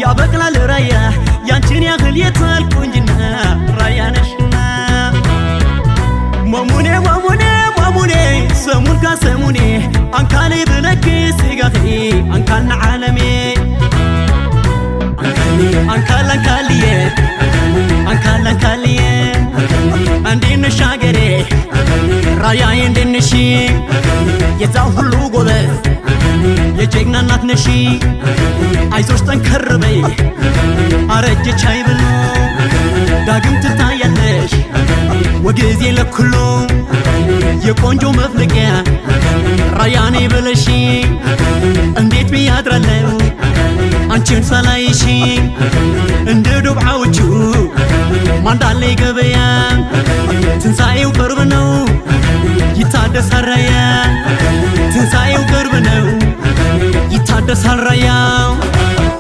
ያበቅላል ራያ፣ ያንቺን ያህል የታል ቁንጅና? ራያ ነሽና። ሞሙኔ ሞሙኔ ሞሙኔ ሰሙንካ ሰሙኔ፣ አንካሌ ብለክ ስጋኺ አንካልና ዓለሜ፣ አንካል አንካልዬ፣ አንካል አንካልዬ፣ እንዴት ነሽ አገሬ ራያዬ? እንዴት ነሽ? የዛው ሁሉ ጎበዝ የጀግና እናት ነሽ። አይዞሽ ጠንከር በይ፣ አረጀች አይብሉ፣ ዳግም ትታያለሽ ወጊዜ ለኩሉ። የቆንጆ መፍለቂያ ራያኔ ብለሽ፣ እንዴት ብያድራለሁ አንቺን ሳላይሽ? እንደ ዱብዓዎቹ ማንዳለ ገበያ፣ ትንሣኤው ቅርብ ነው፣ ይታደሳል ራያ። ትንሣኤው ቅርብ ነው፣ ይታደሳል ራያ።